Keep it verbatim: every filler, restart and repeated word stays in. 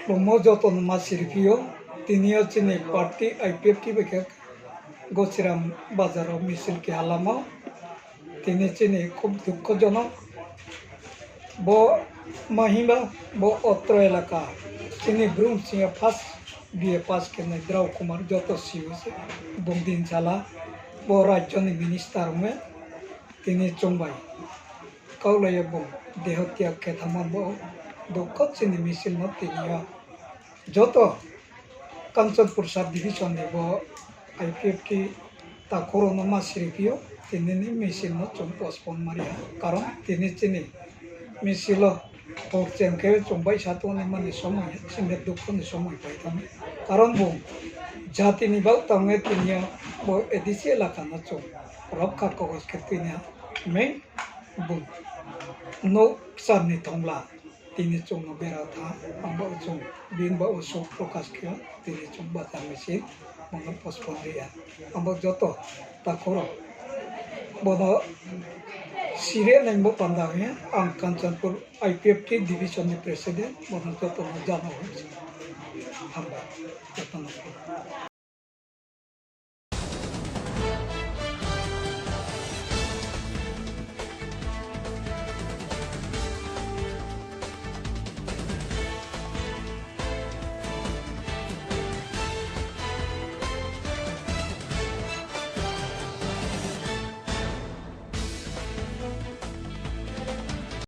Khulummo joto no ma siriphi ou, tini yo chini party I P F T bai khe Gosiram bazar wo misil keha lamo. Tini chini খুব দুঃখজনক. Bo ma himba, bo otro elaka, chini Bru sing yo first B A pass khe nai Drao Kumar, joto si ou se, bung dinsala, bo rajyo ni minister ong ye, tini chung bai kaulai ye bung deho tyag khe thanngmo bo, দুঃখ chini misil no tini yo joto Kanchanpur sub division ni bo I P F T takhu rao no ma siriphi ou, tini ni misil no chung postpone ma ri ha. Karon tini chini misil wo hor chen khe chung baihsa tongnaima ni somoi, chini দুঃখ ni somoi pai thanng mi. Karon bung jati ni baoh tang ye tini yo bo A D C elaka no chung রক্ষা কবচ khe tini ha. Main bung nouh kchar ni thongla tini chung no bera tha, abo chung bini baoh wo শোক প্রকাশ khe ou, tini chung bazar misil bo no postpone ri ha. Abo joto takhu rao bo no siri nai bo panda hing ye ang Kanchanpur I P F T division ni president, bo no joto no jana ou. Hambai joto no.